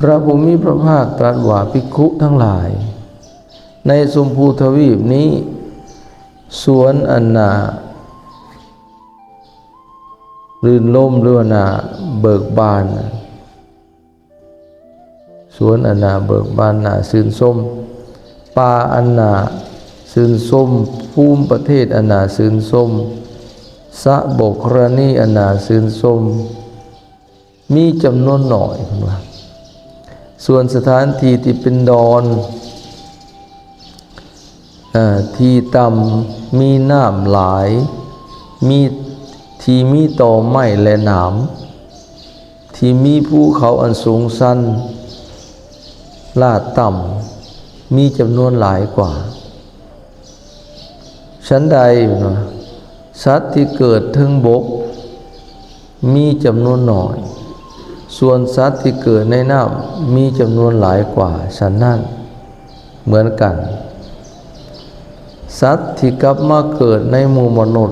ພະຜູ້ມີພະພາກຕລັດວ່າ, ພິກຂຸທັງຫຼາຍ, ໃນຊົມພູທະວີບນີ້ ສວນອັນໜ້າລື່ນລົມ ຫຼືວ່າໜ້າເບີກບານ, ສວນອັນໜ້າເບີກບານ ໜ້າຊື່ນຊົມ, ປ່າອັນໜ້າຊື່ນຊົມ, ພູມປະເທດອັນໜ້າຊື່ນຊົມ, ສະບົກລະນີອັນໜ້າຊື່ນຊົມ ມີຈຳນວນໜ້ອຍ, ເພິ່ນວ່າ. ສ່ວນສະຖານທີ່ທີ່ເປັນດອນ, ເອີ່, ທີ່ຕ່ຳ, ມີນ້ຳຫຼາຍ, ມີ, ທີ່ມີຕໍໄມ້ ແລະ ໜາມ, ທີ່ມີພູເຂົາອັນສູງຊັນ, ລາດຕ່ຳ, ມີຈຳນວນຫຼາຍກວ່າ. ສັນໃດ, ເພິ່ນວ່າ, ສັດທີ່ເກີດເທິງບົກ ມີຈຳນວນໜ້ອຍ, ສ່ວນສັດທີ່ເກີດໃນນ້ຳ ມີຈຳນວນຫຼາຍກວ່າ. ສະນັ້ນ, ເໝືອນກັນ, ສັດທີ່ກັບມາເກີດໃນໝູ່ມະນຸດ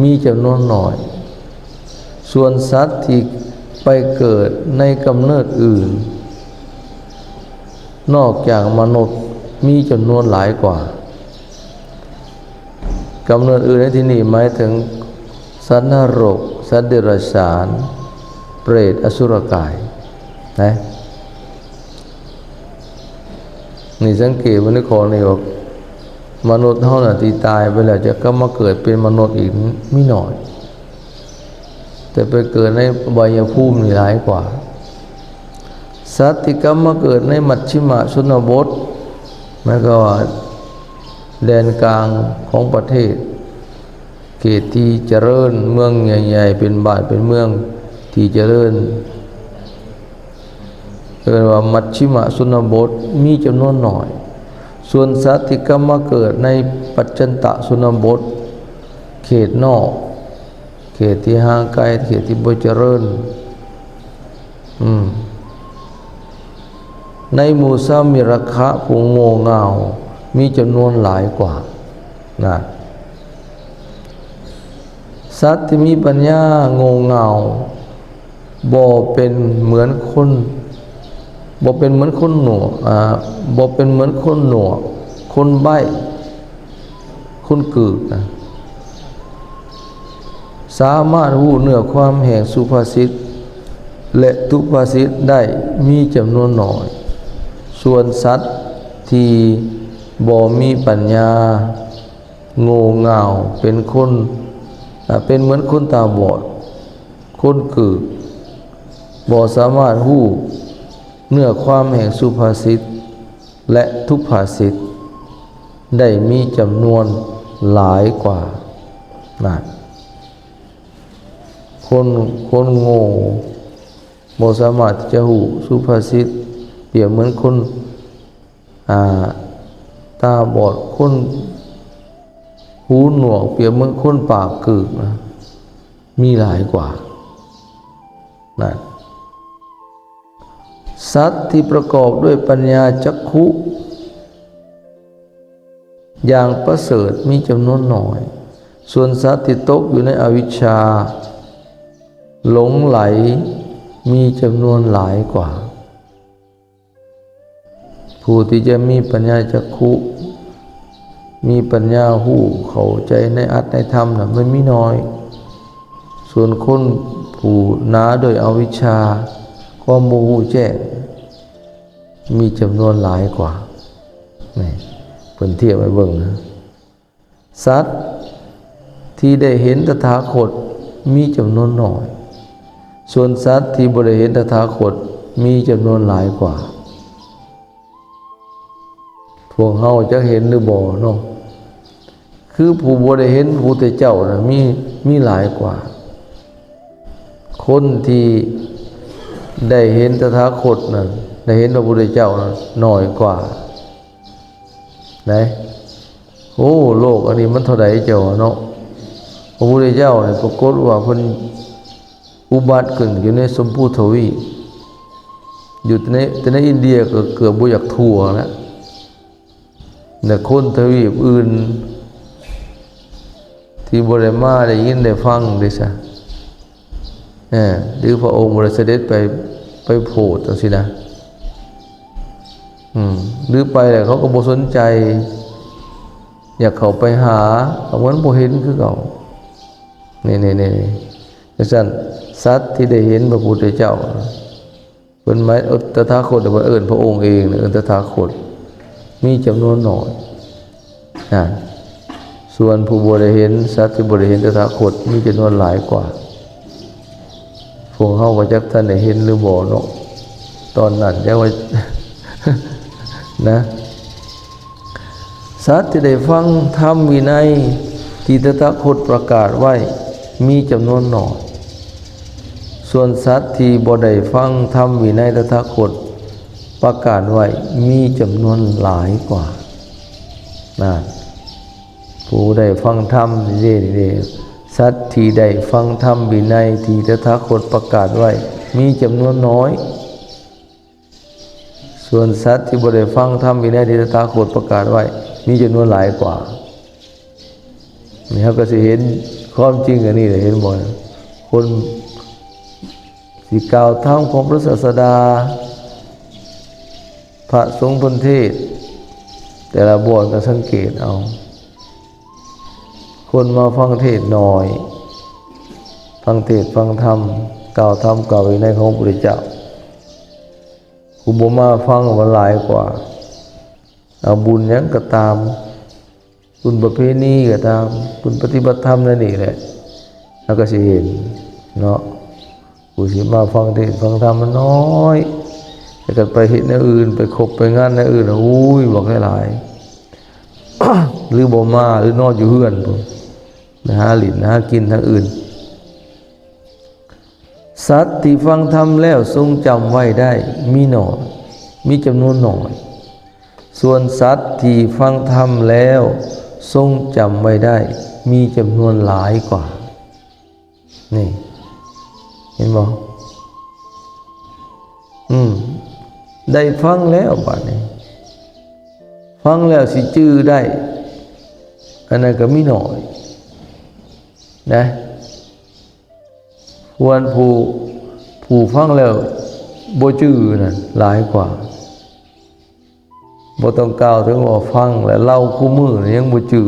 ມີຈຳນວນໜ້ອຍ, ສ່ວນສັດທີ່ໄປເກີດໃນກຳເນີດອື່ນ ນອກຈາກມະນຸດ ມີຈຳນວນຫຼາຍກວ່າ. ກຳເນີດອື່ນໃນທີ່ນີ້ໝາຍເຖິງສັດນະລົກ, ສັດເດຍລະສານ, ເປດ, ອະສຸລະກາຍນະ. ນີ້ສັງເກດເບິ່ງໃນຂໍ້ນີ້ວ່າ ມະນຸດເຮົານະທີ່ຕາຍໄປແລ້ວຈະກັບມາເກີດເປັນມະນຸດອີກມີໜ້ອຍ. ແຕ່ໄປເກີດໃນອະບາຍະພູມນີ້ຫຼາຍກວ່າ. ສັດທີ່ກັບມາເກີດໃນມັດຊິມະຊົນນະບົດ ໝາຍຄວາມວ່າແດນກາງຂອງປະເທດ, ເຂດທີ່ຈະເລີນ, ເມືອງໃຫຍ່ໆ ເປັນບ້ານເປັນເມືອງທີ່ຈະເລີນ, ເອີ້ນວ່າມັດຊິມະຊົນນະບົດ ມີຈຳນວນໜ້ອຍ. ສ່ວນສັດທີ່ກັບມາເກີດໃນປັດຈັນຕະຊົນນະບົດ, ເຂດນອກ, ເຂດທີ່ຫ່າງໄກ, ເຂດທີ່ບໍ່ຈະເລີນ, ອືມ, ໃນໝູ່ຊາວມິຣະຄະຜູ້ໂງ່ເຫງົ້າ ມີຈຳນວນຫຼາຍກວ່ານະ. ສັດທີ່ມີປັນຍາໂງ່ເຫງົ້າ ບໍ່ເປັນເໝືອນຄົນ, ບໍ່ເປັນເໝືອນຄົນໜວກ, ອາ, ບໍ່ເປັນເໝືອນຄົນໜວກ, ຄົນໃບ້, ຄົນກືກນະ, ສາມາດຮູ້ເນື້ອຄວາມແຫ່ງສຸພາສິດ ແລະ ທຸພາສິດໄດ້ມີຈຳນວນໜ້ອຍ. ສ່ວນສັດທີ່ບໍ່ມີປັນຍາ ໂງ່ເຫງົ້າ ເປັນຄົນ, ອາ, ເປັນເໝືອນຄົນຕາບອດ, ຄົນກືກ, ບໍ່ສາມາດຮູ້ເນື້ອຄວາມແຫ່ງສຸພາສິດ ແລະ ທຸພາສິດ ໄດ້ມີຈຳນວນຫຼາຍກວ່ານັ້ນ. ຄົນ, ຄົນໂງ່ບໍ່ສາມາດທີ່ຈະຮູ້ສຸພາສິດ, ປຽບເໝືອນຄົນ ອາ, ຕາບອດ, ຄົນຫູໜວກ, ປຽບເໝືອນຄົນປາກກືກນະ, ມີຫຼາຍກວ່ານັ້ນ. ສັດທີ່ປະກອບດ້ວຍປັນຍາຈັກຂຸຢ່າງປະເສີດມີຈຳນວນໜ້ອຍ, ສ່ວນສັດທີ່ຕົກຢູ່ໃນອະວິດຊາ ຫຼົງໄຫຼ ມີຈຳນວນຫຼາຍກວ່າ. ຜູ້ທີ່ຈະມີປັນຍາຈັກຂຸ, ມີປັນຍາຮູ້ເຂົ້າໃຈໃນອັດໃນທຳນະ ມັນມີໜ້ອຍ. ສ່ວນຄົນຜູ້ໜາດ້ວຍອະວິດຊາ, ຄວາມບໍ່ຮູ້ແຈ້ງ, ມີຈຳນວນຫຼາຍກວ່າ. ນີ້ ເພິ່ນທຽບໃຫ້ເບິ່ງນະ. ສັດທີ່ໄດ້ເຫັນຕະຖາຄົດມີຈຳນວນໜ້ອຍ, ສ່ວນສັດທີ່ບໍ່ໄດ້ເຫັນຕະຖາຄົດມີຈຳນວນຫຼາຍກວ່າ. ພວກເຮົາຈັກເຫັນຫຼືບໍ່ເນາະ? ຄືຜູ້ບໍ່ໄດ້ເຫັນພະພຸດທະເຈົ້ານະ ມີ, ມີຫຼາຍກວ່າ. ຄົນທີ່ໄດ້ເຫັນຕະຖາຄົດນັ້ນ, ໄດ້ເຫັນພະພຸດທະເຈົ້ານັ້ນ ໜ້ອຍກວ່າ. ໄດ໋. ໂອ້ ໂລກອັນນີ້ມັນເທົ່າໃດເຈົ້າເນາະ? ພະພຸດທະເຈົ້ານີ້ປາກົດວ່າເພິ່ນອຸບັດຂຶ້ນຢູ່ໃນຊົມພູທະວີບ, ຢູ່ແຕ່ໃນ, ແຕ່ໃນອິນເດຍກໍເກືອບບໍ່ຢາກທົ່ວແລ້ວ. ແລະ ຄົນທະວີບອື່ນທີ່ບໍ່ໄດ້ມາໄດ້ຍິນໄດ້ຟັງເດ້ຊະ, ເອີ ຫຼື ພະອົງບໍ່ໄດ້ສະເດັດໄປ, ໄປໂຜດຈັ່ງຊີ້ນະ. ອືມ ຫຼືໄປແລ້ວເຂົາກໍບໍ່ສົນໃຈ ຢາກເຂົ້າໄປຫາ ກໍເໝືອນບໍ່ເຫັນຄືເກົ່າ. ນີ້ໆໆ ຈັ່ງຊັ້ນ ສັດທີ່ໄດ້ເຫັນພະພຸດທະເຈົ້າ ເພິ່ນໝາຍ ເອີ້ນຕະຖາຄົດ ເພິ່ນເອີ້ນພະອົງເອງ ເອີ້ນຕະຖາຄົດ ມີຈຳນວນໜ້ອຍນະ. ສ່ວນຜູ້ບໍ່ໄດ້ເຫັນ ສັດທີ່ບໍ່ໄດ້ເຫັນຕະຖາຄົດ ມີຈຳນວນຫຼາຍກວ່າ. ພວກເຮົາກໍຈັກທັນໄດ້ເຫັນຫຼືບໍ່ເນາະ ຕອນນັ້ນ ຈັກວ່າ ນະ. ສັດທີ່ໄດ້ຟັງທຳວິໄນທີ່ຕະຖາຄົດປະກາດໄວ້ ມີຈຳນວນໜ້ອຍ, ສ່ວນສັດທີ່ບໍ່ໄດ້ຟັງທຳວິໄນຕະຖາຄົດປະກາດໄວ້ ມີຈຳນວນຫຼາຍກວ່າ. ນະ ຜູ້ໄດ້ຟັງທຳນີ້ເດ້ ນີ້ເດ້ ສັດທີ່ໄດ້ຟັງທຳວິໄນທີ່ຕະຖາຄົດປະກາດໄວ້ ມີຈຳນວນໜ້ອຍ, ສ່ວນສັດທີ່ບໍ່ໄດ້ຟັງທຳວິໄນທີ່ຕະຖາຄົດປະກາດໄວ້ ມີຈຳນວນຫຼາຍກວ່າ. ນີ້ເຮົາກໍຊິເຫັນຄວາມຈິງອັນນີ້ແຫຼະ ເຫັນບໍ່? ຄົນຊິກ່າວທຳຂອງພະສາສະດາ ພະສົງເພິ່ນເທດ ແຕ່ລະບ່ອນກໍສັງເກດເອົາ ຄົນມາຟັງເທດໜ້ອຍ, ຟັງເທດຟັງທຳ, ກ່າວທຳກ່າວວິໄນຂອງພະພຸດທະເຈົ້າ. ຜູ້ບໍ່ມາຟັງມັນຫຼາຍກວ່າ. ເອົາ ບຸນຫຍັງກໍຕາມ, ບຸນປະເພນີກໍຕາມ, ບຸນປະຕິບັດທຳແນວນີ້ແຫຼະ ເຮົາກໍຊິເຫັນເນາະ. ຜູ້ຊິມາຟັງເທດຟັງທຳມັນໜ້ອຍ, ແຕ່ຄັນໄປເຮັດແນວອື່ນ, ໄປຄົບໄປງານແນວອື່ນ, ໂອ້ຍ ບັກຫຼາຍໆ ຫຼືບໍ່ມາ ຫຼືນອນຢູ່ເຮືອນພຸ້ນ, ໄປຫາຫຼິ້ນຫາກິນທາງອື່ນ. ສັດທີ່ຟັງທຳແລ້ວຊົງຈຳໄວ້ໄດ້ມີໜ້ອຍ, ມີຈຳນວນໜ້ອຍ, ສ່ວນສັດທີ່ຟັງທຳແລ້ວຊົງຈຳໄວ້ໄດ້ ມີຈຳນວນຫຼາຍກວ່າ. ນີ້ ເຫັນບໍ່? ອືມ ໄດ້ຟັງແລ້ວບາດນີ້ ຟັງແລ້ວຊິຈື່ໄດ້ ອັນນັ້ນກໍມີໜ້ອຍນະ. ສ່ວນຜູ້ ຜູ້ຟັງແລ້ວບໍ່ຈື່ນັ້ນຫຼາຍກວ່າ. ບໍ່ຕ້ອງກ່າວເຖິງວ່າຟັງແລະເລົ່າຄູ່ມື້ນີ້ຍັງບໍ່ຈື່,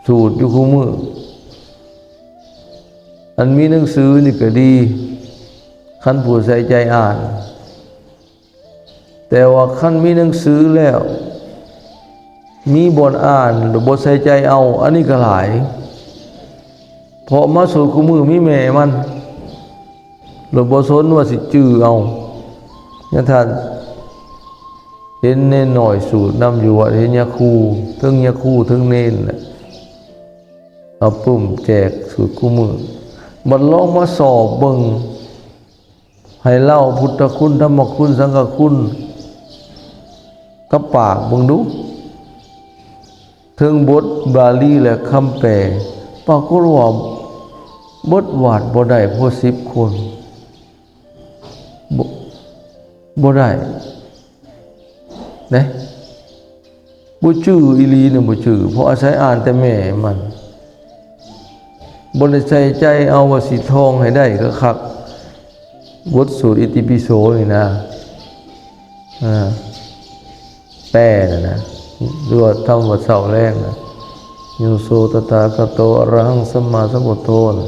ສູດຢູ່ຄູ່ມື້. ອັນມີໜັງສືນີ້ກໍດີ ຄັນຜູ້ໃສ່ໃຈອ່ານ, ແຕ່ວ່າຄັນມີໜັງສືແລ້ວ ມີບ່ອນອ່ານແລ້ວບໍ່ໃສ່ໃຈເອົາ, ອັນນີ້ກໍຫຼາຍ. ເພາະມາສູດຄູ່ມື້ມີແມ່ມັນ ແລ້ວບໍ່ສົນວ່າຊິຈື່ເອົາ. ຍາທ່ານເຫັນເນນນ້ອຍສູດນຳຢູ່ວັດ, ເຫັນຍາຄູ, ເຖິງຍາຄູເຖິງເນນແຫຼະ ເອົາປຶ້ມແຈກສູດຄູ່ມື້. ບັດລອງມາສອບເບິ່ງ ໃຫ້ເລົ່າພຸດທະຄຸນ, ທຳມະຄຸນ, ສັງຄະຄຸນກັບປາກເບິ່ງດູ, ເຖິງບົດບາລີ ແລະ ຄຳແປ, ປາກົດວ່າເບິດວັດບໍ່ໄດ້ພໍສິບຄົນ, ບໍ່ ບໍ່ໄດ້. ເດ້ ບໍ່ຈື່ອີ່ຫຼີນະ, ບໍ່ຈື່ ເພາະອາໄສອ່ານແຕ່ແມ່ມັນ, ບໍ່ໄດ້ໃສ່ໃຈເອົາວ່າຊິທ່ອງໃຫ້ໄດ້ຄັກໆ ບົດສູດອິຕິປິໂສນີ້ນະ, ອາ ແປນະນະ ຫຼືວ່າທຳວັດເຊົ້າແລງນະ, ໂຍໂສຕະຖາຄະໂຕ ອະລະຫັງ ສຳມາສຳພຸດໂທນະ,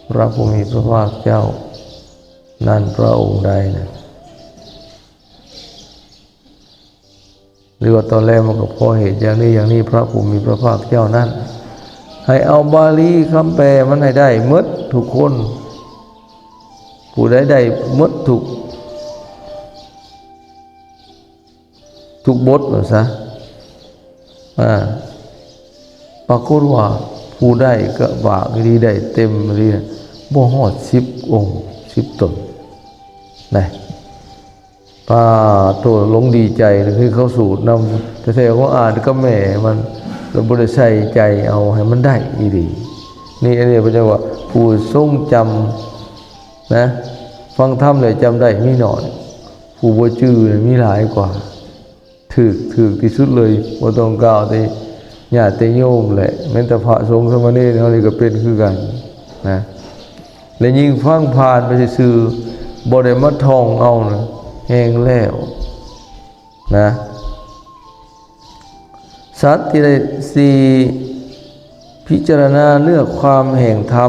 ພະຜູ້ມີພະພາກເຈົ້ານັ້ນພະອົງໃດນະ. ຫຼືວ່າຕອນແລກມັນກໍພໍເຮັດຢ່າງນີ້ຢ່າງນີ້, ພະຜູ້ມີພະພາກເຈົ້ານັ້ນ ໃຫ້ເອົາບາລີຄຳແປມັນໃຫ້ໄດ້ໝົດທຸກຄົນ, ຜູ້ໃດໄດ້ໝົດທຸກ ທຸກບົດວ່າຊະ. ອາ ປາກົດວ່າຜູ້ໃດກໍບາກອີ່ຫຼີ ໄດ້ເຕັມອີ່ຫຼີ ບໍ່ຮອດສິບອົງ ສິບຕົນນະ. ປາໂທ ຫຼົງດີໃຈ ຄືເຂົາສູດນຳແທ້ໆ ຂອງອ່ານກັບແມ່ມັນ ແລ້ວບໍ່ໄດ້ໃສ່ໃຈເອົາໃຫ້ມັນໄດ້ອີ່ຫຼີ. ນີ້ ອັນນີ້ເພິ່ນເອີ້ນວ່າຜູ້ຊົງຈຳນະ, ຟັງທຳແລ້ວຈຳໄດ້ມີໜ້ອຍ, ຜູ້ບໍ່ຈື່ນະມີຫຼາຍກວ່າ. ຖືກ ຖືກທີ່ສຸດເລີຍ, ບໍ່ຕ້ອງກ່າວແຕ່ຍາດແຕ່ໂຍມແຫຼະ, ແມ່ນແຕ່ພະສົງສາມະເນນເຮົານີ້ກໍເປັນຄືກັນນະ. ແລະ ຍິ່ງຟັງຜ່ານໄປຊື່ໆ ບໍ່ໄດ້ມາທ່ອງເອົານະ ແຮງແລ້ວ ນະ ສັດທີ່ໄດ້ ທີ່ພິຈາລະນາເນື້ອຄວາມແຫ່ງທຳ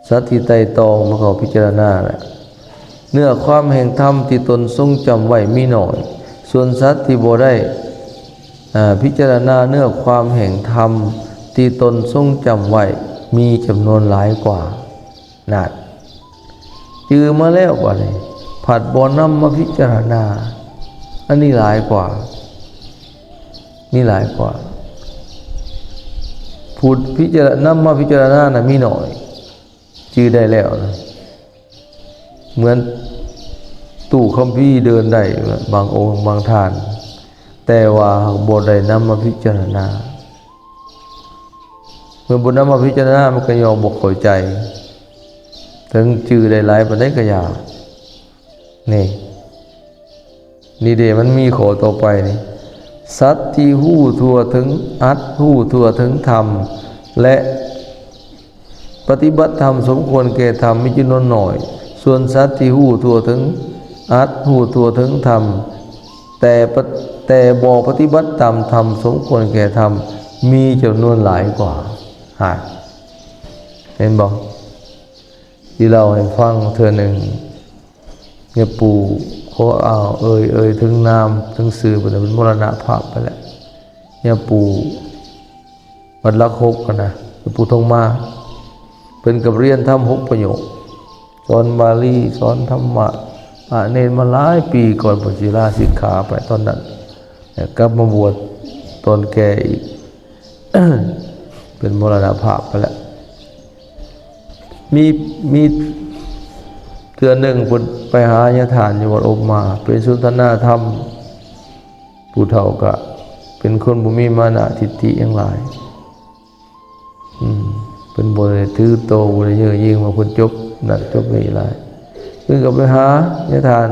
ສັດທີ່ໄຕ່ຕອງ ແລ້ວກໍພິຈາລະນາແຫຼະ ເນື້ອຄວາມແຫ່ງທຳທີ່ຕົນຊົງຈຳໄວ້ມີໜ້ອຍ, ສ່ວນສັດທີ່ບໍ່ໄດ້ ອາ ພິຈາລະນາເນື້ອຄວາມແຫ່ງທຳທີ່ຕົນຊົງຈຳໄວ້ມີຈຳນວນຫຼາຍກວ່າ. ນັ້ນ ຈື່ມາແລ້ວ ບາດນີ້ພັດບໍ່ນຳມາພິຈາລະນາ ອັນນີ້ຫຼາຍກວ່າ ມີຫຼາຍກວ່າ ຜູ້ພິຈາລະນາ ນຳມາພິຈາລະນານະມີໜ້ອຍ ຈື່ໄດ້ແລ້ວນະ ເໝືອນຕູ້ຄຳພີເດີນໄດ້ ບາງອົງບາງທ່ານ ແຕ່ວ່າບໍ່ໄດ້ນຳມາພິຈາລະນາ. ເມື່ອບໍ່ນຳມາພິຈາລະນາ ມັນກໍຍ່ອມບໍ່ເຂົ້າໃຈ ເຖິງຈື່ໄດ້ຫຼາຍປານໃດກໍຢ່າ. ນີ້ ນີ້ເດ ມັນມີຂໍ້ຕໍ່ໄປນີ້ ສັດທີ່ຮູ້ທົ່ວເຖິງ ອັດຮູ້ທົ່ວເຖິງທຳ ແລະ ປະຕິບັດທຳສົມຄວນແກ່ທຳມີຈຳນວນໜ້ອຍ, ສ່ວນສັດທີ່ຮູ້ທົ່ວເຖິງ ອັດຮູ້ທົ່ວເຖິງທຳ ແຕ່ປະ ແຕ່ບໍ່ປະຕິບັດຕາມທຳສົມຄວນແກ່ທຳ ມີຈຳນວນຫຼາຍກວ່າ. ຫາ ເຫັນບໍ່? ທີ່ເລົ່າໃຫ້ຟັງເທື່ອໜຶ່ງ ຍາປູ່ ຂໍເອົາ ເອີ່ຍ ເອີ່ຍເຖິງນາມເຖິງຊື່ ເພິ່ນເປັນມໍລະນະພາບໄປແລ້ວ. ຍາປູ່ວັດຫຼັກຫົກຫັ້ນນະ ຍາປູ່ທອງມາ ເພິ່ນກໍໄປຮຽນທຳຫົກປະໂຫຍກ ສອນບາລີ ສອນທຳມະ ພະເນນມາຫຼາຍປີກ່ອນເພິ່ນຊິລາສິກຂາໄປຕອນນັ້ນ ແລ້ວກັບມາບວດຕອນແກ່ອີກ ເປັນມໍລະນະພາບໄປແລ້ວ. ມີ ມີເທື່ອໜຶ່ງເພິ່ນໄປຫາຍາທ່ານຢູ່ວັດອົບມາ ໄປສົນທະນາທຳ ຜູ້ເຖົ້າກະເປັນຄົນບໍ່ມີມານະທິດຖິຫຍັງຫຼາຍ ອືມ ເພິ່ນບໍ່ໄດ້ຖືໂຕ ບໍ່ໄດ້ເຍີະຍິງວ່າເພິ່ນຈົບນັ້ນຈົບນີ້ຫຼາຍ ເພິ່ນກໍໄປຫາຍາທ່ານ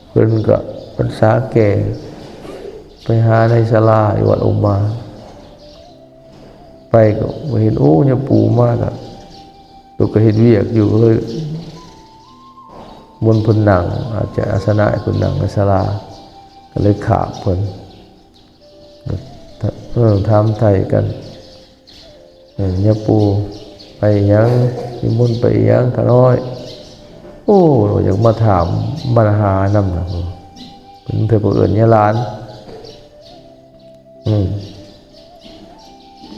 ເພິ່ນກໍພັນສາແກ່ ໄປຫາໃນສາລາຢູ່ວັດອົບມາ ໄປກໍບໍ່ເຫັນ ໂອ້ ຍາປູ່ມາກະ ຕົກກະເຮັດວຽກຢູ່ ກໍເລີຍມົນເພິ່ນນັ່ງ ອາດຈະອາສະນະໃຫ້ເພິ່ນນັ່ງໃນສາລາ ກໍເລີຍຂາບເພິ່ນ ເອີ ຖາມໄຖ່ກັນ ເອີ ຍາປູ່ໄປຫຍັງ? ນິມົນໄປຫຍັງຂະນ້ອຍ? ໂອ້ ຢາກມາຖາມບັນຫານຳນະ ເພິ່ນເອີ້ນຍາຫຼານ ອືມ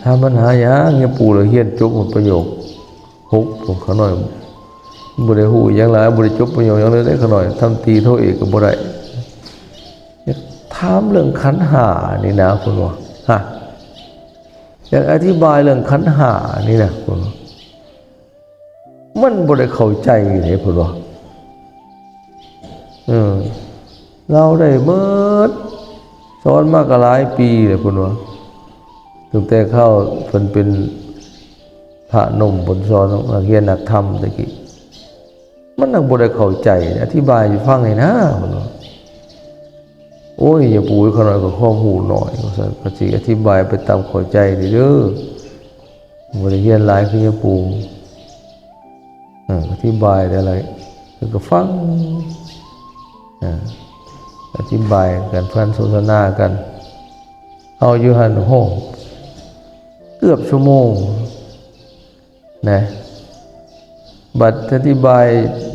ຖາມບັນຫາຫຍັງ? ຍາປູ່ລະຮຽນຈົບຮອດປະໂຫຍກຫົກພຸ້ນ ຂະນ້ອຍບໍ່ໄດ້ຮູ້ຫຍັງຫຼາຍ ບໍ່ໄດ້ຈົບປະໂຫຍກຫຍັງເລີຍເດ້ ຂະນ້ອຍ ທຳຕີໂທເອກກໍບໍ່ໄດ້ ຢາກຖາມເລື່ອງຂັນຫ້ານີ້ນະ ເພິ່ນວ່າ ຮະ ຢາກອະທິບາຍເລື່ອງຂັນຫ້ານີ້ນະ ເພິ່ນວ່າ ມັນບໍ່ໄດ້ເຂົ້າໃຈເດ້ ເພິ່ນວ່າ ເອີ ລາວໄດ້ເໝິດ ສອນມາກໍຫຼາຍປີແລ້ວ ເພິ່ນວ່າ ຕັ້ງແຕ່ຄາວເພິ່ນເປັນພະໜຸ່ມ ເພິ່ນສອນນັກຮຽນນັກທຳແຕ່ກີ້ ມັນຍັງບໍ່ໄດ້ເຂົ້າໃຈ ອະທິບາຍໃຫ້ຟັງແດ່ນາ ເພິ່ນວ່າ ໂອ້ຍ ຍາປູ່ ຂະນ້ອຍກໍຄວາມຮູ້ໜ້ອຍ ວ່າຊັ້ນ ກໍຊິອະທິບາຍໄປຕາມເຂົ້າໃຈນີ້ເດີ ບໍ່ໄດ້ຮຽນຫຼາຍຄືຍາປູ່ ເອີ ອະທິບາຍແຕ່ລະ ເພິ່ນກໍຟັງ ເອີ ອະທິບາຍກັນ ຟັງສົນທະນາກັນ ເຮົາຢູ່ຫັ້ນ ໂຫ ເກືອບຊົ່ວໂມງ ນະ ບັດອະທິບາຍ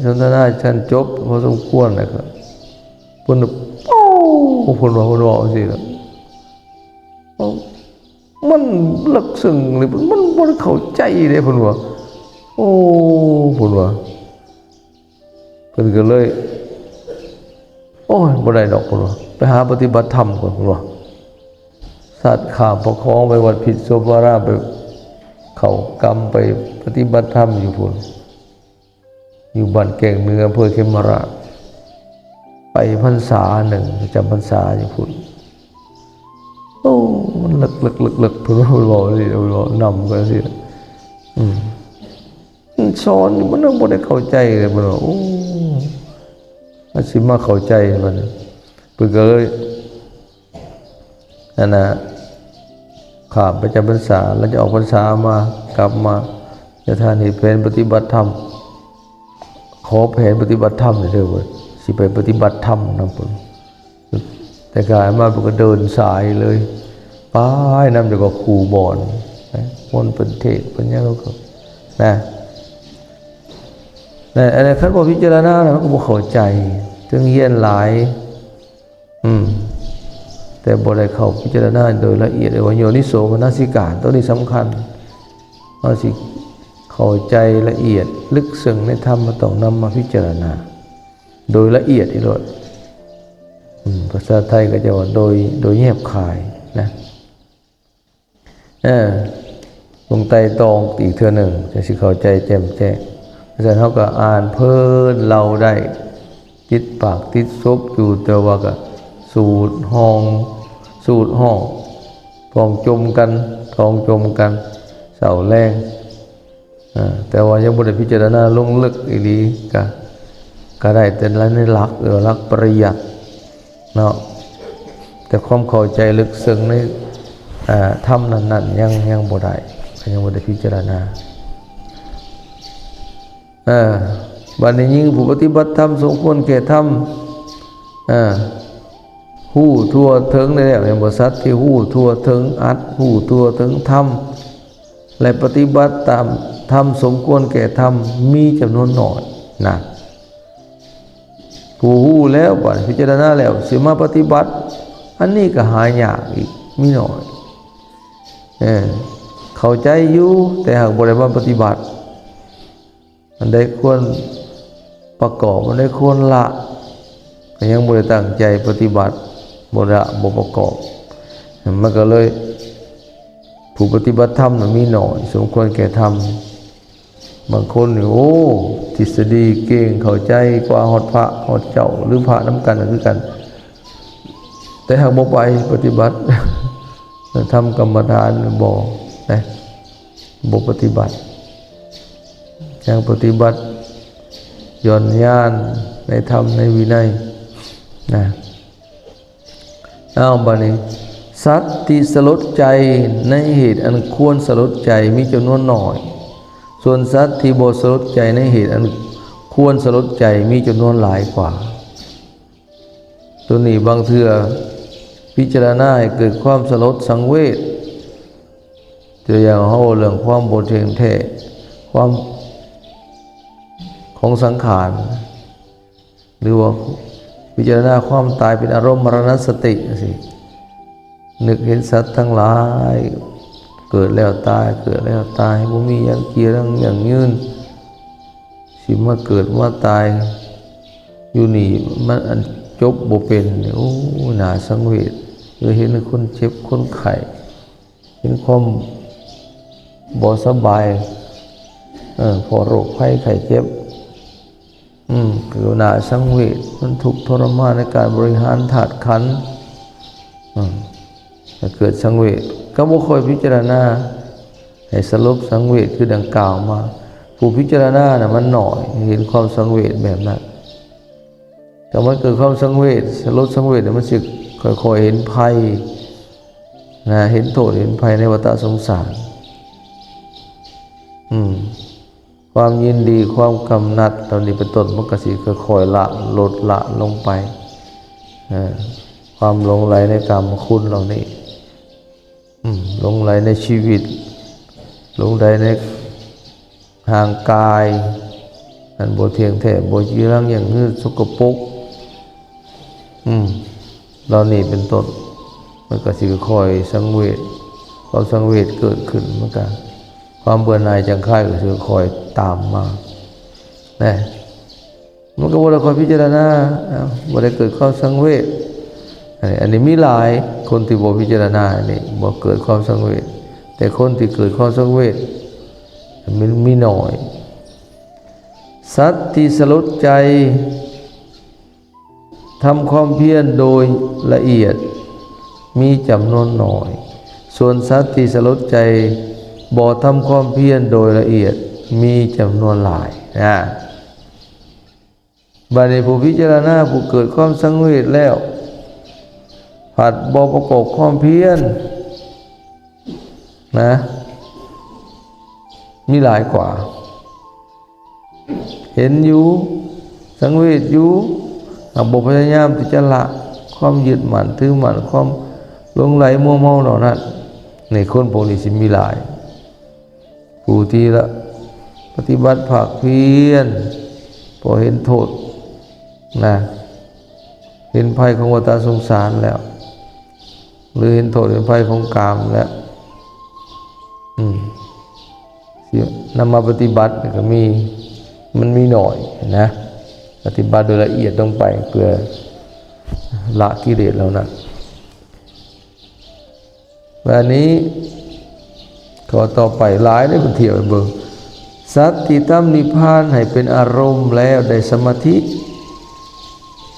ສົນທະນາກັນຈົບພໍສົມຄວນແລ້ວກໍ ເພິ່ນ ໂອ້ ເພິ່ນວ່າ ເພິ່ນເວົ້າຈັ່ງຊີ້ລະ ໂອ້ ມັນເລິກເຊິ່ງເລີຍ ມັນບໍ່ໄດ້ເຂົ້າໃຈເດ້ ເພິ່ນວ່າ ໂອ້ ເພິ່ນວ່າ ເພິ່ນກໍເລີຍ ໂອ້ຍ ບໍ່ໄດ້ດອກ ເພິ່ນວ່າ ໄປຫາປະຕິບັດທຳກ່ອນ ເພິ່ນວ່າ ສັດຂ້າມພະຄອງໄປວັດພິດໂສພາລາມ ໄປເຂົ້າກຳ ໄປປະຕິບັດທຳຢູ່ພຸ້ນ ຢູ່ບ້ານແກ້ງເໜືອ ອຳເພີເຂມມະລາດ ໄປພັນສາໜຶ່ງ ຈຳພັນສາຢູ່ພຸ້ນ ໂອ້ ມັນເລິກໆໆໆ ເພິ່ນວ່າ ເພິ່ນເວົ້າຈັ່ງຊີ້ ເພິ່ນເວົ້ານຳກັນຈັ່ງຊີ້ ອືມ ມັນສອນຢູ່ ມັນຍັງບໍ່ໄດ້ເຂົ້າໃຈເລີຍ ເພິ່ນວ່າ ໂອ້ ມັນຊິມາເຂົ້າໃຈບັດນີ້ ເພິ່ນກໍເລີຍ ອັນນ່າ ຂ້າມໄປຈຳພັນສາ ຫຼັງຈາກອອກພັນສາມາ ກັບມາ ຍາທ່ານເຮັດແຜນປະຕິບັດທຳ ຂໍແຜນປະຕິບັດທຳແດ່ເດີ ເພິ່ນ ຊິໄປປະຕິບັດທຳນຳເພິ່ນ ແຕ່ກາຍມາເພິ່ນກໍເດີນສາຍເລີຍ ໄປນຳແຕ່ກໍຄູບອນນະ ຄົນເພິ່ນເທດເພິ່ນຫຍັງກໍນະ ນັ້ນ ອັນນັ້ນຄັນບໍ່ພິຈາລະນາແລ້ວມັນກໍບໍ່ເຂົ້າໃຈ ເຖິງຮຽນຫຼາຍ ອືມ ແຕ່ບໍ່ໄດ້ເຂົ້າພິຈາລະນາໂດຍລະອຽດ ເອີ້ນວ່າໂຍນິໂສມະນະສິການ ໂຕນີ້ສຳຄັນ ເຮົາຊິເຂົ້າໃຈລະອຽດເລິກເຊິ່ງໃນທຳ ມັນຕ້ອງນຳມາພິຈາລະນາໂດຍລະອຽດອີ່ໂລດ ອືມ ພາສາໄທກໍຈະວ່າໂດຍ ໂດຍແຍບຄາຍນະ ເອີ ຕ້ອງໄຕ່ຕອງອີກເທື່ອໜຶ່ງ ຈັ່ງຊິເຂົ້າໃຈແຈ່ມແຈ້ງ. ເພາະສະນັ້ນເຮົາກໍອ່ານເພີນເລົ່າໄດ້ ຕິດປາກຕິດສົບຢູ່ ແຕ່ວ່າກໍສູດຮ່ອງ ສູດຮ່ອງ ທ້ອງຈົ່ມກັນ ທ້ອງຈົ່ມກັນ ເຊົ້າແລງ. ອາ ແຕ່ວ່າຍັງບໍ່ໄດ້ພິຈາລະນາລົງເລິກອີ່ຫຼີ ກະ ກະໄດ້ແຕ່ໃນຫຼັກ ເອີ້ນວ່າຫຼັກປະລິຍັດເນາະ ແຕ່ຄວາມເຂົ້າໃຈເລິກເຊິ່ງໃນ ອາ ທຳນັ້ນໆ ຍັງ ຍັງບໍ່ໄດ້ ກໍຍັງບໍ່ໄດ້ພິຈາລະນາ. ອາ ບັດນີ້ຍິ່ງຜູ້ປະຕິບັດທຳສົມຄວນແກ່ທຳ ອາ ຮູ້ທົ່ວເຖິງແລ້ວ ແມ່ນບໍ່? ສັດທີ່ຮູ້ທົ່ວເຖິງ ອັດຮູ້ທົ່ວເຖິງທຳ ແລະ ປະຕິບັດຕາມທຳສົມຄວນແກ່ທຳ ມີຈຳນວນໜ້ອຍນະ. ຜູ້ຮູ້ແລ້ວ ບັດພິຈາລະນາແລ້ວ ຊິມາປະຕິບັດ ອັນນີ້ກໍຫາຍາກອີກ ມີໜ້ອຍ. ເອີ ເຂົ້າໃຈຢູ່ ແຕ່ຫາກບໍ່ໄດ້ມາປະຕິບັດ ອັນໃດຄວນປະກອບ ອັນໃດຄວນລະ ກໍຍັງບໍ່ໄດ້ຕັ້ງໃຈປະຕິບັດ ບໍ່ລະ ບໍ່ປະກອບ ມັນກໍເລີຍ ຜູ້ປະຕິບັດທຳນະມີໜ້ອຍ ສົມຄວນແກ່ທຳ. ບາງຄົນນີ້ ໂອ້ ທິດສະດີເກັ່ງ ເຂົ້າໃຈກວ່າຮອດພະຮອດເຈົ້າ ຫຼື ພະນຳກັນກໍຄືກັນ ແຕ່ຫາກບໍ່ໄປປະຕິບັດ ທຳກຳມະຖານບໍ່ນະ ບໍ່ປະຕິບັດ ຍັງປະຕິບັດຢ່ອນຍານໃນທຳໃນວິໄນນະ. ເອົາ ບາດນີ້ ສັດທີ່ສະຫຼົດໃຈໃນເຫດອັນຄວນສະຫຼົດໃຈມີຈຳນວນໜ້ອຍ, ສ່ວນສັດທີ່ບໍ່ສະຫຼົດໃຈໃນເຫດອັນຄວນສະຫຼົດໃຈມີຈຳນວນຫຼາຍກວ່າ. ໂຕນີ້ບາງເທື່ອພິຈາລະນາໃຫ້ເກີດຄວາມສະຫຼົດສັງເວດ. ຕົວຢ່າງ ເຮົາເວົ້າເລື່ອງຄວາມບໍ່ເທີ່ຍງແທ້ ຄວາມ ຂອງສັງຂານ ຫຼືວ່າພິຈາລະນາຄວາມຕາຍເປັນອາລົມ ມະລະນະສະຕິຈັ່ງຊີ້ ນຶກເຫັນສັດທັງຫຼາຍເກີດແລ້ວຕາຍ ເກີດແລ້ວຕາຍ ບໍ່ມີຫຍັງຈີລັງຢັ້ງຢືນ ຊິມາເກີດມາຕາຍຢູ່ນີ້ ມັນອັນຈົບບໍ່ເປັນ. ໂອ້ ໜ້າສັງເວດ ຄືເຫັນຄົນເຈັບຄົນໄຂ້ ເຫັນຄວາມບໍ່ສະບາຍ ເອີ ເພາະໂລກໄພໄຂ້ເຈັບ ອືມ ກໍໜ້າສັງເວດ ມັນທຸກທໍລະມານໃນການບໍລິຫານທາດຂັນ ອືມ ກໍເກີດສັງເວດ ກໍບໍ່ຄ່ອຍພິຈາລະນາໃຫ້ສະຫຼົດສັງເວດ ຄືດັ່ງກ່າວມາ. ຜູ້ພິຈາລະນານະມັນໜ້ອຍ ເຫັນຄວາມສັງເວດແບບນັ້ນ. ຖ້າມັນເກີດຄວາມສັງເວດ ສະຫຼົດສັງເວດ ມັນຊິຄ່ອຍໆເຫັນໄພນະ ເຫັນໂທດເຫັນໄພໃນວັດຕະສົງສານ. ອືມ ຄວາມຍິນດີ ຄວາມກຳໜັດເຫຼົ່ານີ້ເປັນຕົ້ນ ມັນກໍຊິຄ່ອຍໆລະ ລົດລະລົງໄປ. ເອີ ຄວາມຫຼົງໄຫຼໃນກາມະຄຸນເຫຼົ່ານີ້ ອືມ ຫຼົງໄຫຼໃນຊີວິດ ຫຼົງໄຫຼໃນຮ່າງກາຍ ອັນບໍ່ທ່ຽງແທ້ ບໍ່ຈີລັງຢັ້ງຢືນ ສົກກະປົກ ອືມ ເຫຼົ່ານີ້ເປັນຕົ້ນ ມັນກໍຊິຄ່ອຍສັງເວດ ຄວາມສັງເວດເກີດຂຶ້ນ ມັນກໍ ຄວາມເບື່ອໜ່າຍຈາງຄາຍກໍຊິຄ່ອຍຕາມມານະ. ມັນກໍບໍ່ໄດ້ຄ່ອຍພິຈາລະນາ ເອົ້າ ບໍ່ໄດ້ເກີດຄວາມສັງເວດ. ອັນນີ້ ອັນນີ້ມີຫຼາຍ ຄົນທີ່ບໍ່ພິຈາລະນານີ້ ບໍ່ເກີດຄວາມສັງເວດ ແຕ່ຄົນທີ່ເກີດຄວາມສັງເວດ ມັນມີໜ້ອຍ. ສັດທີ່ສະຫຼົດໃຈ ທຳຄວາມພຽນໂດຍລະອຽດ ມີຈຳນວນໜ້ອຍ, ສ່ວນສັດທີ່ສະຫຼົດໃຈບໍ່ທຳຄວາມພຽນໂດຍລະອຽດ ມີຈຳນວນຫຼາຍ. ອາ ບາດນີ້ຜູ້ພິຈາລະນາ ຜູ້ເກີດຄວາມສັງເວດແລ້ວ ພັດບໍ່ປະກອບຄວາມພຽນນະ ມີຫຼາຍກວ່າ. ເຫັນຢູ່ ສັງເວດຢູ່ ຫາກບໍ່ພະຍາຍາມທີ່ຈະລະຄ ຄວາມຍຶດໝັ້ນຖືໝັ້ນ ຄວາມຫຼົງໄຫຼມົວເມົາເຫຼົ່ານັ້ນ ໃນຄົນພວກນີ້ຊິມີຫຼາຍ. ຜູ້ທີ່ລະປະຕິບັດພາກພຽນ ພໍເຫັນໂທດນະ ເຫັນໄພຂອງວັດຕະສົງສານແລ້ວ ຫຼືເຫັນໂທດເຫັນໄພຂອງກາມແລ້ວ ອືມ ຊິນຳມາປະຕິບັດກໍມີ ມັນມີໜ້ອຍນະ ປະຕິບັດໂດຍລະອຽດລົງໄປ ເພື່ອລະກິເລດເຫຼົ່ານັ້ນ. ບາດນີ້ ຂໍ້ຕໍ່ໄປຫຼາຍເດ້ ເພິ່ນທຽບໃຫ້ເບິ່ງ ສັດທີ່ທຳນິບພານໃຫ້ເປັນອາລົມແລ້ວໄດ້ສະມາທິ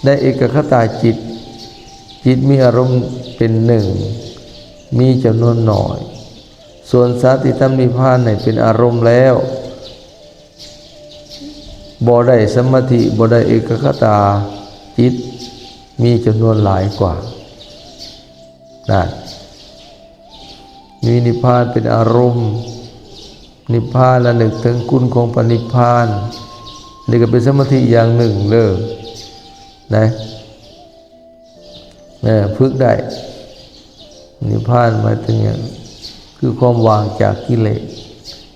ໄດ້ເອກະຄະຕາຈິດ ຈິດມີອາລົມເປັນໜຶ່ງ ມີຈຳນວນໜ້ອຍ. ສ່ວນສັດທີ່ທຳນິບພານໃຫ້ເປັນອາລົມແລ້ວ ບໍ່ໄດ້ສະມາທິ ບໍ່ໄດ້ເອກະຄະຕາຈິດ ມີຈຳນວນຫຼາຍກວ່າ. ນັ້ນ ມີນິບພານເປັນອາລົມ ນິບພານລະນຶກເຖິງຄຸນຂອງພະນິບພານ ນີ້ກໍເປັນສະມາທິຢ່າງໜຶ່ງເດີນະ. ເອີ ຝຶກໄດ້. ນິບພານໝາຍເຖິງຫຍັງ? ຄືຄວາມວ່າງຈາກກິເລດ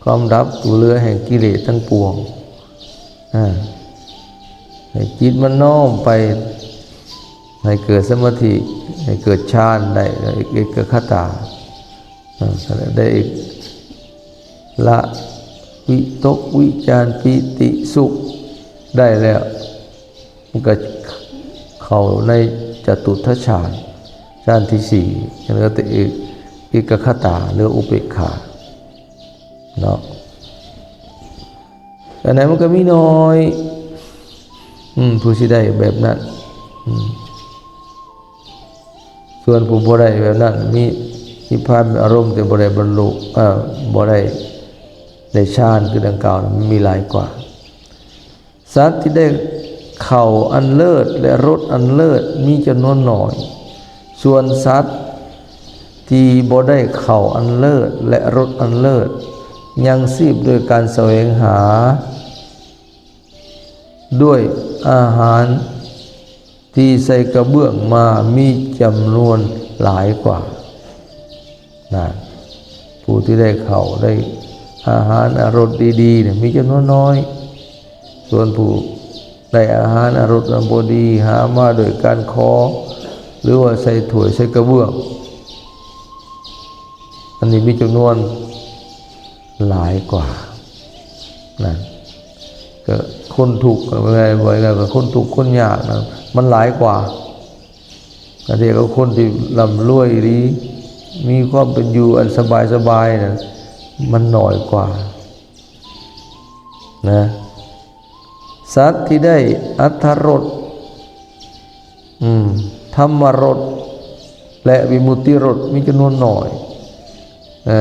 ຄວາມດັບຕົວເຫຼືອແຫ່ງກິເລດທັງປວງ. ອາ ໃຫ້ຈິດມັນນ້ອມໄປໃຫ້ເກີດສະມາທິ ໃຫ້ເກີດฌານໄດ້ ເອກະຄະຕາ ອາ ໄດ້ເອກ ລະວິຕົກ ວິຈານ ປີຕິ ສຸກໄດ້ແລ້ວ ມັນກໍເຂົ້າໃນຈະຕຸດຖະຊານ ຊານທີສີ່ ເອີ້ນວ່າເອກ ເອກະຄະຕາ ຫຼືອຸເບກຂາເນາະ. ອັນນັ້ນມັນກໍມີໜ້ອຍ ອືມ ຜູ້ຊິໄດ້ແບບນັ້ນ ອືມ ສ່ວນຜູ້ບໍ່ໄດ້ແບບນັ້ນ ມີນິບພານເປັນອາລົມ ແຕ່ບໍ່ໄດ້ບັນລຸ ເອີ ບໍ່ໄດ້ ໄດ້ຊານຄືດັ່ງກ່າວ ມັນມີຫຼາຍກວ່າ. ສັດທີ່ໄດ້ເຂົ້າອັນເລີດ ແລະ ລົດອັນເລີດ ມີຈຳນວນໜ້ອຍ, ສ່ວນສັດທີ່ບໍ່ໄດ້ເຂົ້າອັນເລີດ ແລະ ລົດອັນເລີດ ຍັງຊີບດ້ວຍການສະແຫວງຫາ ດ້ວຍອາຫານທີ່ໃສ່ກະເບື້ອງມາ ມີຈຳນວນຫຼາຍກວ່າ. ນະ ຜູ້ທີ່ໄດ້ເຂົ້າ ໄດ້ອາຫານອາລົດດີໆ ນີ້ ມີຈຳນວນໜ້ອຍ, ສ່ວນຜູ້ໄດ້ອາຫານອາລົດອັນບໍ່ດີ ຫາມາໂດຍການຂໍ ຫຼືວ່າໃສ່ຖ້ວຍໃສ່ກະເບື້ອງ ອັນນີ້ມີຈຳນວນຫຼາຍກວ່າ. ນະ ກໍຄົນທຸກ ກໍບໍ່ແມ່ນວ່າຄົນທຸກຄົນຍາກນະ ມັນຫຼາຍກວ່າ. ອັນດຽວກັບຄົນທີ່ລ່ຳລວຍອີ່ຫຼີ ມີຄວາມເປັນຢູ່ອັນສະບາຍໆ ນັ້ນ ມັນໜ້ອຍກວ່ານະ. ສັດທີ່ໄດ້ອັດຖະລົດ ອືມ ທຳມະລົດ ແລະ ວິມຸດຕິລົດ ມີຈຳນວນໜ້ອຍ. ເອີ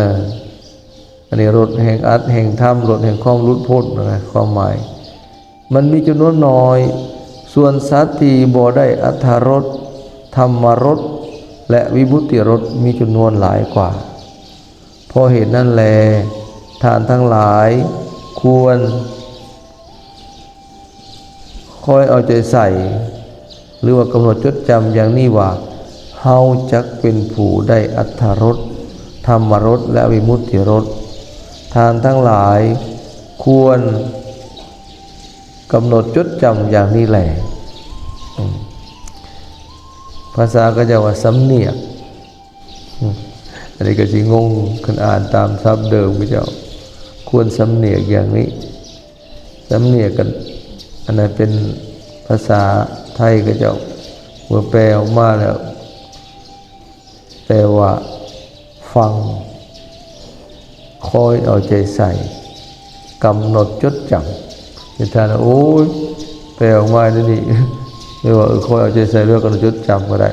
ອັນນີ້ລົດແຫ່ງອັດແຫ່ງທຳ ລົດແຫ່ງຄວາມຫຼຸດພົ້ນນະ ຄວາມໝາຍ ມັນມີຈຳນວນໜ້ອຍ, ສ່ວນສັດທີ່ບໍ່ໄດ້ອັດຖະລົດ ທຳມະລົດ ແລະ ວິມຸດຕິລົດ ມີຈຳນວນຫຼາຍກວ່າ. ເພາະເຫດນັ້ນແລ ທ່ານທັງຫຼາຍຄວນ ຄອຍເອົາໃຈໃສ່ ຫຼືວ່າກຳນົດຈົດຈຳຢ່າງນີ້ວ່າ ເຮົາຈັກເປັນຜູ້ໄດ້ອັດຖະລົດ ທຳມະລົດ ແລະ ວິມຸດຕິລົດ. ທ່ານທັງຫຼາຍຄວນກຳນົດຈົດຈຳຢ່າງນີ້ແລ. ອືມ ພາສາເຂົາເຈົ້າວ່າສຳນຽກ. ອືມ ອັນນີ້ກໍຊິງົງ ຄັນອ່ານຕາມສັບເດີມເຂົາເຈົ້າ ຄວນສຳນຽກຢ່າງນີ້. ສຳນຽກກັນ ອັນນັ້ນເປັນພາສາໄທເຂົາເຈົ້າ ເມື່ອແປອອກມາແລ້ວ ແປວ່າຟັງ ຄອຍເອົາໃຈໃສ່ ກຳນົດຈົດຈຳ. ເຮັດທ່ານ ໂອ້ຍ ແປອອກມາແນວນີ້ ແປວ່າ ເອີ ຄອຍເອົາໃຈໃສ່ ຫຼືວ່າກຳນົດຈົດຈຳກໍໄດ້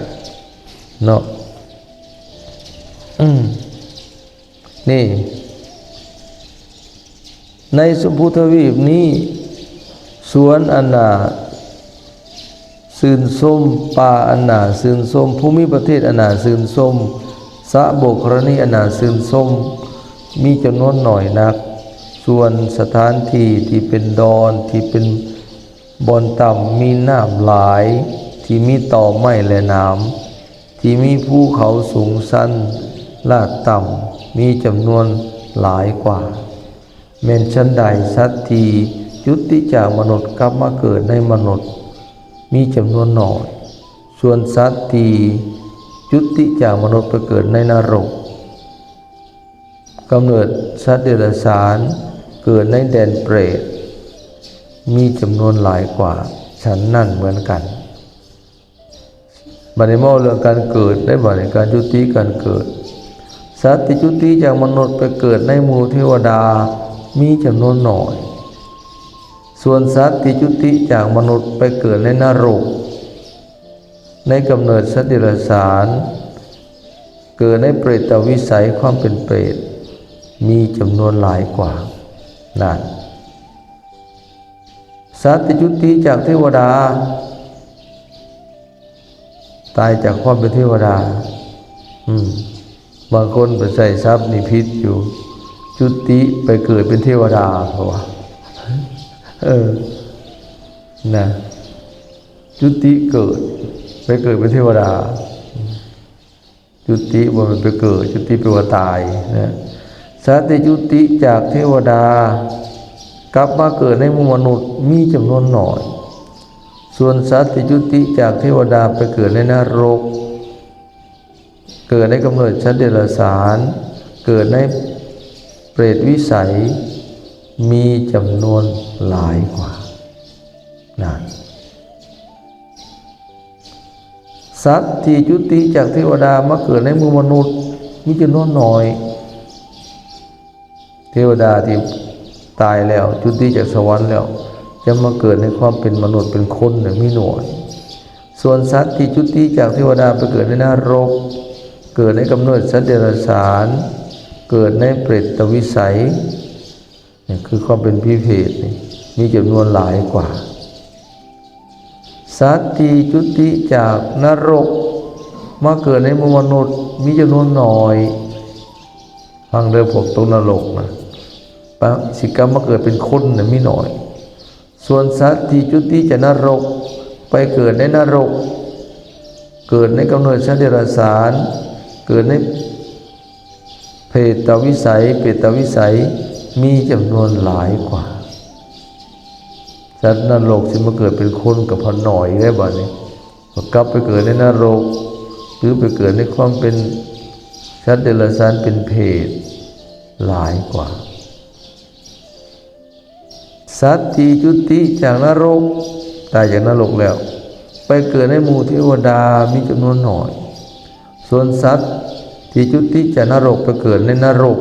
ເນາະ. ອືມ ນີ້ ໃນຊົມພູທະວີບນີ້ ສວນອັນໜ້າຊື່ນຊົມ, ປ່າອັນໜ້າຊື່ນຊົມ, ພູມິປະເທດອັນໜ້າຊື່ນຊົມ, ສະໂບກຄະລະນີອັນໜ້າຊື່ນຊົມ ມີຈຳນວນໜ້ອຍນັກ. ສ່ວນສະຖານທີ່ທີ່ເປັນດອນ, ທີ່ເປັນ ບ່ອນຕ່ຳມີນ້ຳຫຼາຍ ທີ່ມີຕໍໄມ້ ແລະ ໜາມ, ທີ່ມີພູເຂົາສູງຊັນລາດຕ່ຳ, ມີຈຳນວນຫຼາຍກວ່າ. ແມ່ນຊັ້ນໃດ, ສັດທີ່ຈຸຕິຈາກມະນຸດກັບມາເກີດໃນມະນຸດ ມີຈຳນວນໜ້ອຍ, ສ່ວນສັດທີ່ຈຸຕິຈາກມະນຸດໄປເກີດໃນນະລົກ, ກຳເນີດສັດເດຍລະສານ, ເກີດໃນແດນເປດ ມີຈຳນວນຫຼາຍກວ່າ ສັນນັ້ນເໝືອນກັນ. ບັດນີ້ເວົ້າເລື່ອງການເກີດໄດ້ ບັດນີ້ການຈຸຕິການເກີດ. ສັດທີ່ຈຸຕິຈາກມະນຸດໄປເກີດໃນໝູ່ເທວະດາ ມີຈຳນວນໜ້ອຍ, ສ່ວນສັດທີ່ຈຸຕິຈາກມະນຸດໄປເກີດໃນນະລົກ ໃນກຳເນີດສັດເດຍລະສານ, ເກີດໃນເປຕະວິໄສ ຄວາມເປັນເປດ ມີຈຳນວນຫຼາຍກວ່ານັ້ນ. ສັດທີ່ຈຸຕິຈາກເທວະດາ, ຕາຍຈາກຄວາມເປັນເທວະດາ. ອືມ ບາງຄົນໄປໃຊ້ສັບນີ້ຜິດຢູ່, ຈຸຕິໄປເກີດເປັນເທວະດາ ເຂົາວ່າ. ເອີ ນະ, ຈຸຕິເກີດ, ໄປເກີດເປັນເທວະດາ. ຈຸຕິບໍ່ແມ່ນໄປເກີດ, ຈຸຕິແປວ່າຕາຍນະ. ສັດທີ່ຈຸຕິຈາກເທວະດາກັບມາເກີດໃນໝູ່ມະນຸດມີຈຳນວນໜ້ອຍ, ສ່ວນສັດທີ່ຈຸຕິຈາກເທວະດາໄປເກີດໃນນະລົກ, ເກີດໃນກຳເນີດສັດເດຍລະສານ, ເກີດໃນເປດວິໄສ ມີຈຳນວນຫຼາຍກວ່ານັ້ນ. ສັດທີ່ຈຸຕິຈາກເທວະດາມາເກີດໃນໝູ່ມະນຸດມີຈຳນວນໜ້ອຍ. ເທວະດາທີ່ຕາຍແລ້ວ ຈຸຕິຈາກສະຫວັນແລ້ວ ຈະມາເກີດໃນຄວາມເປັນມະນຸດເປັນຄົນນະມີໜ້ອຍ. ສ່ວນສັດທີ່ຈຸຕິຈາກເທວະດາໄປເກີດໃນນະລົກ, ເກີດໃນກຳເນີດສັດເດຍລະສານ, ເກີດໃນເປຕະວິໄສ ນີ້ຄືຄວາມເປັນຜີເຜດນີ້ ມີຈຳນວນຫຼາຍກວ່າ. ສັດທີ່ຈຸຕິຈາກນະລົກມາເກີດໃນໝູ່ມະນຸດມີຈຳນວນໜ້ອຍ. ຟັງເດີພວກຕົກນະລົກນະ, ປະ ຊິກັບມາເກີດເປັນຄົນນະມີໜ້ອຍ. ສ່ວນສັດທີ່ຈຸຕິຈາກນະລົກໄປເກີດໃນນະລົກ, ເກີດໃນກຳເນີດສັດເດຍລະສານ, ເກີດໃນ ເຜດຕະວິໄສ, ເປຕະວິໄສ ມີຈຳນວນຫຼາຍກວ່າ. ສັດນະລົກຊິມາເກີດເປັນຄົນກໍພັດໜ້ອຍແລ້ວບັດນີ້, ກໍກັບໄປເກີດໃນນະລົກ ຫຼື ໄປເກີດໃນຄວາມເປັນສັດເດຍລະສານ ເປັນເຜດຫຼາຍກວ່າ. ສັດທີ່ຈຸຕິຈາກນະລົກ, ຕາຍຈາກນະລົກແລ້ວ ໄປເກີດໃນໝູ່ເທວະດາມີຈຳນວນໜ້ອຍ. ສ່ວນສັດທີ່ຈຸຕິຈາກນະລົກໄປເກີດໃນນະລົກ,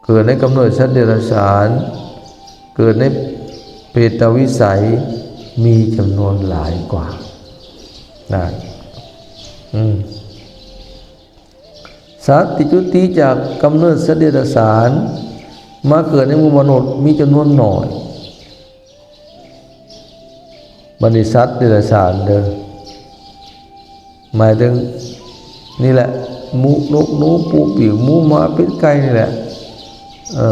ເກີດໃນກຳເນີດສັດເດຍລະສານ, ເກີດໃນເປຕະວິໄສ ມີຈຳນວນຫຼາຍກວ່ານັ້ນ. ອືມ. ສັດທີ່ຈຸຕິຈາກກຳເນີດສັດເດຍລະສານ ມາເກີດໃນໝູ່ມະນຸດມີຈຳນວນໜ້ອຍ. ບັດນີ້ສັດເດຍລະສານເດີ ໝາຍເຖິງນີ້ແຫຼະ ໝູ ນົກ ໜູ ປູ ປິງ ໝູ ໝາ ເປັດ ໄກ່ນີ້ແຫຼະ. ເອີ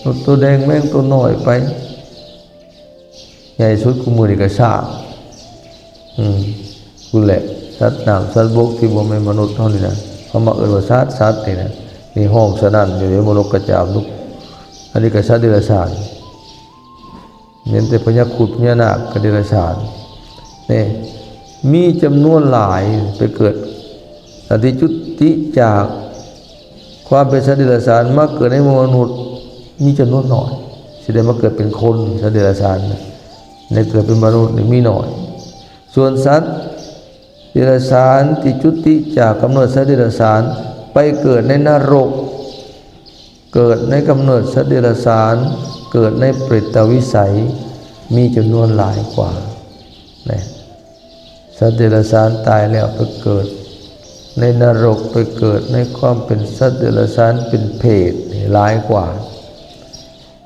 ນົກໂຕແດງ ແມງໂຕນ້ອຍໄປ ໃຫຍ່ສຸດຄູ່ມື້ນີ້ກໍຊ້າງ. ອືມ ພຸ້ນແຫຼະ ສັດນ້ຳສັດບົກທີ່ບໍ່ແມ່ນມະນຸດເຮົານີ້ນະ ເຮົາມັກເອີ້ນວ່າສັດ ສັດນີ້ນະ. ນີ້ຮ້ອງສະໜັ່ນຢູ່ເດ້ ໝູ ນົກກະຈາບ ນົກ ອັນນີ້ກໍສັດເດຍລະສານ. ແມ່ນແຕ່ພະຍາຄຸດ ພະຍານາກ ກໍເດຍລະສານ. ນີ້ ມີຈຳນວນຫຼາຍໄປເກີດ ອັນທີ່ຈຸຕິຈາກ ຄວາມເປັນສັດເດຍລະສານມາເກີດໃນໝູ່ມະນຸດມີຈຳນວນໜ້ອຍ, ຊິໄດ້ມາເກີດເປັນຄົນ ສັດເດຍລະສານ ໄດ້ເກີດເປັນມະນຸດນີ້ມີໜ້ອຍ. ສ່ວນສັດເດຍລະສານທີ່ຈຸຕິຈາກກຳເນີດສັດເດຍລະສານ ໄປເກີດໃນນະລົກ, ເກີດໃນກຳເນີດສັດເດຍລະສານ, ເກີດໃນເປຕະວິໄສ ມີຈຳນວນຫຼາຍກວ່າ ນະ. ສັດເດຍລະສານຕາຍແລ້ວໄປເກີດໃນນະລົກ, ໄປເກີດໃນຄວາມເປັນສັດເດຍລະສານເປັນເຜດນີ້ຫຼາຍກວ່າ.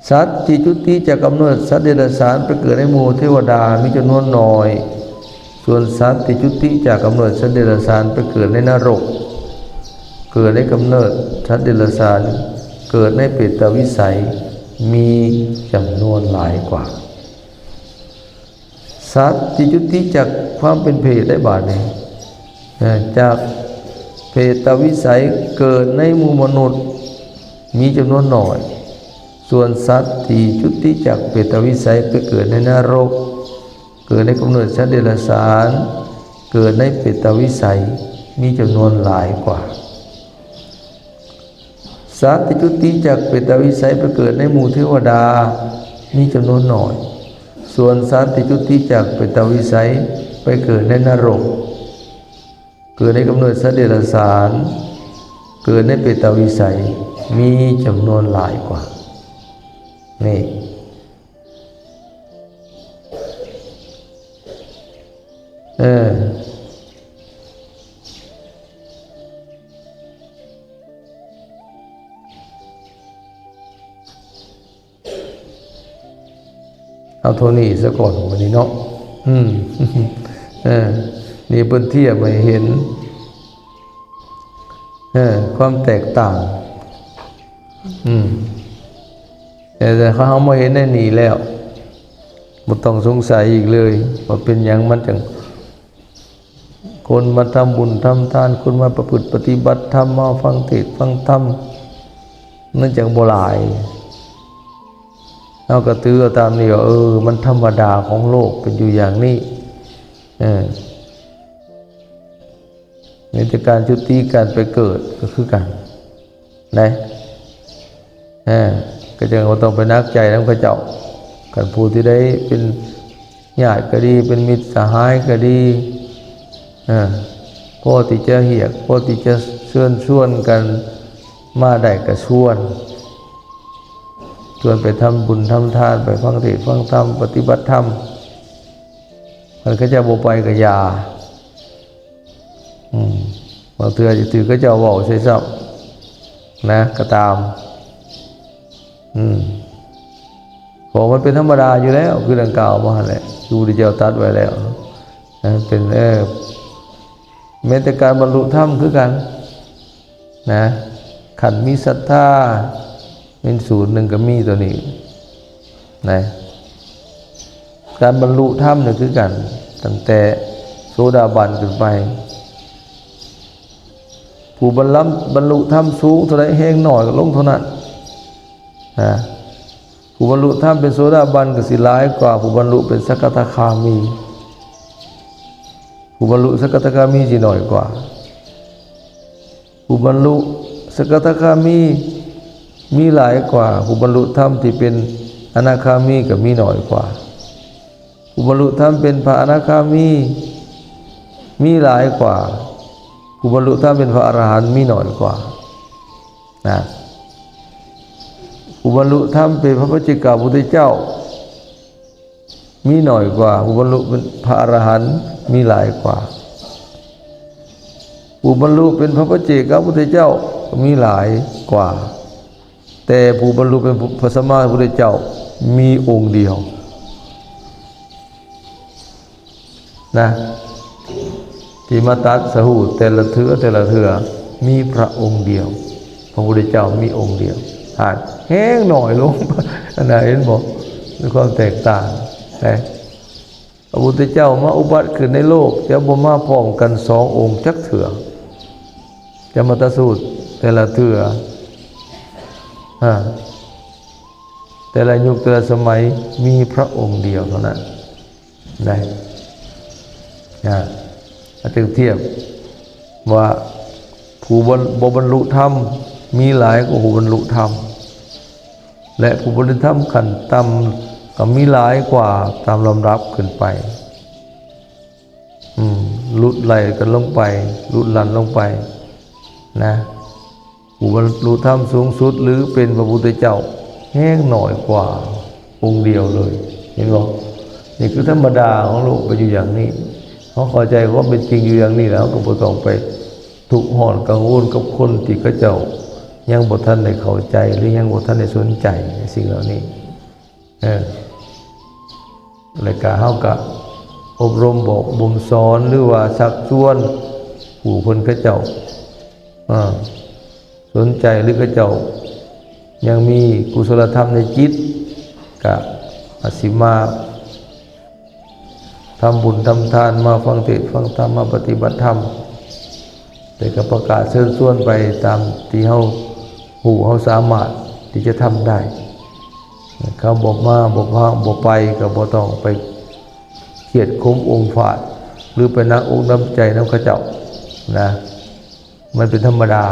ສັດທີ່ຈຸຕິຈາກກຳເນີດສັດເດຍລະສານໄປເກີດໃນໝູ່ເທວະດາມີຈຳນວນໜ້ອຍ, ສ່ວນສັດທີ່ຈຸຕິຈາກກຳເນີດສັດເດຍລະສານໄປເກີດໃນນະລົກ, ເກີດໃນກຳເນີດສັດເດຍລະສານ, ເກີດໃນເປຕະວິໄສ ມີຈຳນວນຫຼາຍກວ່າ. ສັດທີ່ຈຸຕິຈາກຄວາມເປັນເປດໄດ້ບາດນີ້ ເອີ ຈາກເປຕະວິໄສເກີດໃນໝູ່ມະນຸດມີຈຳນວນໜ້ອຍ, ສ່ວນສັດທີ່ຈຸຕິຈາກເປຕະວິໄສໄປເກີດໃນນະລົກ, ເກີດໃນກຳເນີດສັດເດຍລະສານ, ເກີດໃນເປຕະວິໄສມີຈຳນວນຫຼາຍກວ່າ. ສັດທີ່ຈຸຕິຈາກເປຕະວິໄສໄປເກີດໃນໝູ່ເທວະດາມີຈຳນວນໜ້ອຍ, ສ່ວນສັດທີ່ຈຸຕິຈາກເປຕະວິໄສໄປເກີດໃນນະລົກ, ເກີດໃນກຳເນີດສັດເດຍລະສານ, ເກີດໃນເປຕະວິໄສມີຈຳນວນຫຼາຍກວ່າ. ນີ້ ເອີ ເອົາເທົ່ານີ້ສາກ່ອນມື້ນີ້ເນາະ. ອືມ ເອີ ນີ້ເພິ່ນທຽບໃຫ້ເຫັນ ເອີ ຄວາມແຕກຕ່າງ. ອືມ ແຕ່ ແຕ່ເຮົາມາເຫັນໃນນີ້ແລ້ວ ບໍ່ຕ້ອງສົງໄສອີກເລີຍວ່າເປັນຫຍັງມັນຈັ່ງ ຄົນມາທຳບຸນທຳທານ, ຄົນມາປະພຶດປະຕິບັດທຳ, ມາຟັງເທດຟັງທຳ ມັນຈັ່ງບໍ່ຫຼາຍ. ເຮົາກໍຖືເອົາຕາມນີ້ວ່າ ເອີ ມັນທຳມະດາຂອງໂລກເປັນຢູ່ຢ່າງນີ້. ເອີ ມີແຕ່ການຈຸຕິ ການໄປເກີດກໍຄືກັນນະ. ເອີ ກໍຈັ່ງບໍ່ຕ້ອງໄປໜັກໃຈນຳເຂົາເຈົ້າ. ຄັນຜູ້ທີ່ໄດ້ເປັນຍາດກໍດີ ເປັນມິດສະຫາຍກໍດີ ເອີ ພໍທີ່ຈະຮຽກ ພໍທີ່ຈະເຊີນຊວນກັນມາໄດ້ກໍຊວນ, ຊວນໄປທຳບຸນທຳທານ, ໄປຟັງເທດຟັງທຳ, ປະຕິບັດທຳ. ຄັນເຂົາເຈົ້າບໍ່ໄປກໍຢ່າ. ອືມ ບາງເທື່ອຈະຖືກເຂົາເຈົ້າເວົ້າໃສ່ຊ້ຳນະ ກໍຕາມ. ອືມ ເພາະມັນເປັນທຳມະດາຢູ່ແລ້ວ ຄືດັ່ງກ່າວມາຫັ້ນແຫຼະ ຄືພະພຸດທະເຈົ້າຕັດໄວ້ແລ້ວນະ. ເປັນ ເອີ ແມ້ແຕ່ການບັນລຸທຳຄືກັນນະ, ຄັນມີສັດທາ ເປັນສູດໜຶ່ງກໍມີຕົວນີ້ນະ. ການບັນລຸທຳນີ້ຄືກັນ ຕັ້ງແຕ່ໂສດາບັນຂຶ້ນໄປ. ຜູ້ບັນລຳ ບັນລຸທຳສູງເທົ່າໃດ ແຮງໜ້ອຍກໍລົງເທົ່ານັ້ນນະ. ຜູ້ບັນລຸທຳເປັນໂສດາບັນກໍຊິຫຼາຍກວ່າຜູ້ບັນລຸເປັນສະກະທາຄາມີ, ຜູ້ບັນລຸສະກະທາຄາມີຊິໜ້ອຍກວ່າ. ຜູ້ບັນລຸສະກະທາຄາມີມີຫຼາຍກວ່າ, ຜູ້ບັນລຸທຳທີ່ເປັນອະນາຄາມີກໍມີໜ້ອຍກວ່າ. ຜູ້ບັນລຸທຳເປັນພະອະນາຄາມີມີຫຼາຍກວ່າ, ຜູ້ບັນລຸທຳເປັນພະອະລະຫັນມີໜ້ອຍກວ່ານະ. ຜູ້ບັນລຸທຳເປັນພະປັດເຈກະພຸດທະເຈົ້າ ມີໜ້ອຍກວ່າ, ຜູ້ບັນລຸເປັນພະອະລະຫັນມີຫຼາຍກວ່າ. ຜູ້ບັນລຸເປັນພະປັດເຈກະພຸດທະເຈົ້າກໍມີຫຼາຍກວ່າ, ແຕ່ຜູ້ບັນລຸເປັນພະສຳມາພຸດທະເຈົ້າມີອົງດຽວນະ. ທີ່ມາຕັດສະຮູ້ແຕ່ລະເທື່ອ ແຕ່ລະເທື່ອ ມີພະອົງດຽວ, ພະພຸດທະເຈົ້າມີອົງດຽວ. ຫາກແຮງໜ້ອຍລົງ ອັນນັ້ນເຫັນບໍ່? ມີຄວາມແຕກຕ່າງນະ. ພະພຸດທະເຈົ້າມາອຸບັດຂຶ້ນໃນໂລກ ຈະບໍ່ມາພ້ອມກັນສອງອົງຈັກເທື່ອ, ຈະມາຕັດສະຮູ້ແຕ່ລະເທື່ອ ອາ ແຕ່ລະຍຸກແຕ່ລະສະໄໝ ມີພະອົງດຽວເທົ່ານັ້ນ. ໄດ້ ນະ ເຮົາຈຶ່ງທຽບວ່າຜູ້ບໍ່ ບໍ່ບັນລຸທຳມີຫຼາຍກວ່າຜູ້ບັນລຸທຳ ແລະ ຜູ້ບັນລຸທຳຂັ້ນຕ່ຳກໍມີຫຼາຍກວ່າຕາມລຳດັບຂຶ້ນໄປ. ອືມ ຫຼຸດໄລ່ກັນລົງໄປ ຫຼຸດຫຼັ່ນລົງໄປນະ. ຜູ້ບັນລຸທຳສູງສຸດ ຫຼື ເປັນພະພຸດທະເຈົ້າ ແຮງໜ້ອຍກວ່າອົງດຽວເລີຍ ເຫັນບໍ່? ນີ້ຄືທຳມະດາຂອງໂລກເປັນຢູ່ຢ່າງນີ້. ເຮົາເຂົ້າໃຈຄວາມເປັນຈິງຢູ່ຢ່າງນີ້ແລ້ວ ເຮົາກໍບໍ່ຕ້ອງໄປທຸກຮ້ອນກັງວົນກັບຄົນທີ່ເຂົາເຈົ້າຍັງບໍ່ທັນໄດ້ເຂົ້າໃຈ ຫຼື ຍັງບໍ່ທັນໄດ້ສົນໃຈໃນສິ່ງເຫຼົ່ານີ້. ເອີ ແລ້ວກະເຮົາກະອົບຮົມບອກບົ່ມສອນ ຫຼືວ່າຊັກຊວນຜູ້ເພິ່ນເຂົາເຈົ້າ ເອີ ສົນໃຈ ຫຼືເຂົາເຈົ້າຍັງມີກຸສົລະທຳໃນຈິດ ກະອາດຊິມາ ທຳບຸນທຳທານ ມາຟັງເທດຟັງທຳ ມາປະຕິບັດທຳ ແຕ່ກໍປະກາດເຊີນຊວນໄປຕາມທີ່ເຮົາຮູ້ ເຮົາສາມາດທີ່ຈະທຳໄດ້. ເຂົາບໍ່ມາ ບໍ່ພາ ບໍ່ໄປ ກໍບໍ່ຕ້ອງໄປຄຽດຂົມອົງຟາດ ຫຼືໄປໜັກອົກໜັກໃຈນຳເຂົາເຈົ້ານະ. ມັນເປັນທຳມະດາ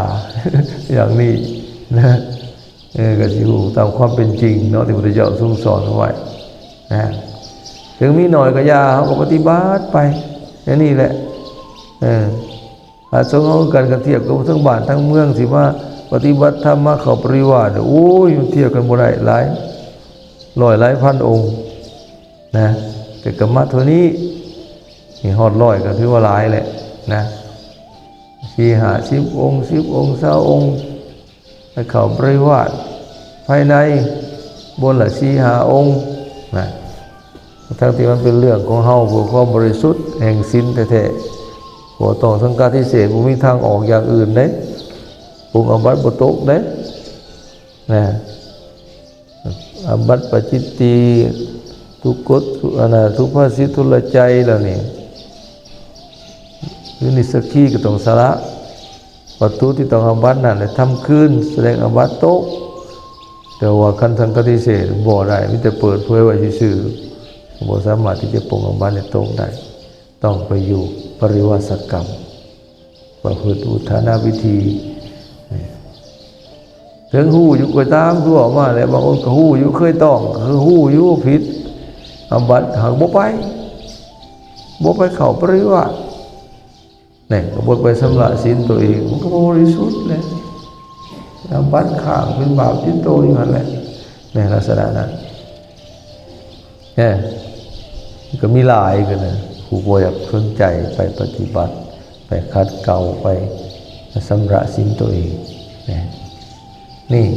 ຢ່າງນີ້ນະ. ເອີ ກໍຊິຮູ້ຕາມຄວາມເປັນຈິງເນາະ ທີ່ພະພຸດທະເຈົ້າຊົງສອນເອົາໄວ້ນະ. ເຖິງມີໜ້ອຍກໍຢ່າ ເຮົາກໍປະຕິບັດໄປ ແນວນີ້ແຫຼະ. ເອີ ພະສົງເຮົາຄືກັນ ຄັນທຽບກັບທັງບ້ານທັງເມືອງ ຊິມາປະຕິບັດທຳ ມາເຂົ້າປະລິວາດ ໂອ້ຍ ມັນທຽບກັນບໍ່ໄດ້ ຫຼາຍຮ້ອຍຫຼາຍພັນອົງ ນະ. ແຕ່ກໍມາເທົ່ານີ້ ນີ້ຮອດຮ້ອຍກໍຖືວ່າຫຼາຍແຫຼະນະ. ສີ່ຫ້າສິບອົງ ສິບອົງ ຊາວອົງ ໄປເຂົ້າປະລິວາດພາຍໃນ ບົນລະສີ່ຫ້າອົງນະ. ທັງທີ່ມັນເປັນເລື່ອງຂອງເຮົາ ເພື່ອຄວາມບໍລິສຸດແຫ່ງສິນແທ້ໆ ບໍ່ຕ້ອງສັງກາທິເສດ ບໍ່ມີທາງອອກຢ່າງອື່ນເດ້. ປົງອາບັດບໍ່ຕົກເດ້ນະ. ອາບັດປາຈິດຕີ ທຸກົດ ອັນນະ ທຸພາສິດ ທຸລະໃຈ ແລ້ວນີ້ ຫຼືນິດສັກຄີກໍຕ້ອງສະຫຼະ. ວັດຖຸທີ່ຕ້ອງອາບັດນັ້ນ ແລະ ທຳຄືນ ສະແດງອາບັດຕົກ. ແຕ່ວ່າຄັນສັງກະຕິເສດບໍ່ໄດ້ ມີແຕ່ເປີດເຜີຍໄວ້ຊື່ໆ ບໍ່ສາມາດທີ່ຈະປົງອາບັດໃຫ້ຕົກໄດ້. ຕ້ອງໄປຢູ່ປະລິວາສະກຳ ປະພຶດອຸທານະວິທີ. ເຖິງຮູ້ຢູ່ກໍຕາມ ຄືເວົ້າມາແຫຼະ ບາງຄົນກໍຮູ້ຢູ່ ເຄີຍຕ້ອງ ຄືຮູ້ຢູ່ຜິດອາບັດ ຫາກບໍ່ໄປ ບໍ່ໄປເຂົ້າປະລິວາດ. ແນ່ ກໍບໍ່ໄປຊຳລະສິນຕົວເອງ ມັນກໍບໍ່ບໍລິສຸດແຫຼະ. ອາບັດຄ້າງເປັນບາບຕິດໂຕຢູ່ຫັ້ນແຫຼະ ໃນລັກສະນະນັ້ນ. ແນ່ ກໍມີຫຼາຍຄືນະ ຜູ້ບໍ່ຢາກສົນໃຈໄປປະຕິບັດ ໄປຂັດເກົາ ໄປຊຳລະສິນຕົວເອງ ແນ່ ນີ້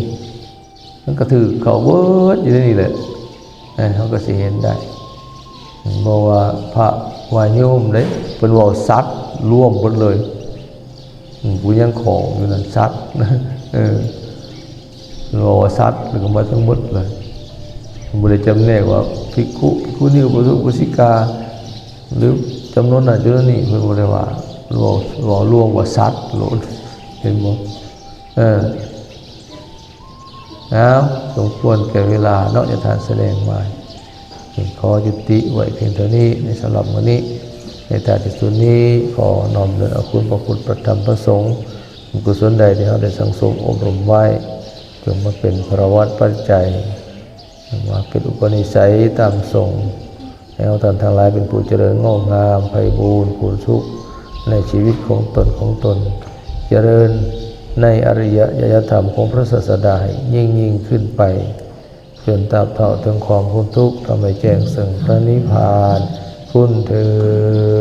ມັນກໍຖືກເຂົ້າເບິດຢູ່ໃນນີ້ແຫຼະ. ເອີ ເຮົາກໍຊິເຫັນໄດ້ ບໍ່ວ່າພະວ່າໂຍມເດ້ ເພິ່ນເວົ້າສັດລວມເບິດເລີຍ. ອືມ ຜູ້ຍັງຂອງຢູ່ນັ້ນສັດ ເອີ ເວົ້າວ່າສັດ ແລ້ວກໍໝາຍເຖິງໝົດເລີຍ. ບໍ່ໄດ້ຈຳແນກວ່າພິກຂຸ ພິກຂຸນີ ອຸບາສົກ ອຸບາສິກາ ຫຼືຈຳນວນນັ້ນຈຳນວນນີ້ ເພິ່ນບໍ່ໄດ້ວ່າ. ເວົ້າ ເວົ້າລວມວ່າສັດໂລດ ເຫັນບໍ່? ເອີ ເອົາ ສົມຄວນແກ່ເວລາເນາະ ທີ່ທ່ານສະແດງມາ. ຂໍຍຸຕິໄວ້ພຽງເທົ່ານີ້ ໃນສຳລັບມື້ນີ້. ໃນທ້າຍທີ່ສຸດນີ້ ຂໍນ້ອມເລີນເອົາຄຸນພະພຸດ ພະທຳ ພະສົງ ບຸນກຸສົນໃດທີ່ເຮົາໄດ້ສັ່ງສົມອົບຮົມໄວ້ ຈົ່ງມາເປັນພະລະວັດປັດໄຈ ມາເປັນອຸປະນິໄສຕາມສົ່ງ ໃຫ້ເຮົາທ່ານທັງຫຼາຍເປັນຜູ້ຈະເລີນງອກງາມ ໄພບູນ ຜູນສຸກ ໃນຊີວິດຂອງຕົນ ຂອງຕົນ ຈະເລີນໃນອະລິຍະຍະທຳຂອງພະສາສະດາໃຫ້ຍິ່ງໆຂຶ້ນໄປ ຈົນຕາບເທົ່າເຖິງຄວາມພົ້ນທຸກ ທຳໃຫ້ແຈ້ງເຊິ່ງພະນິບພານພຸ້ນເທີ້ນ.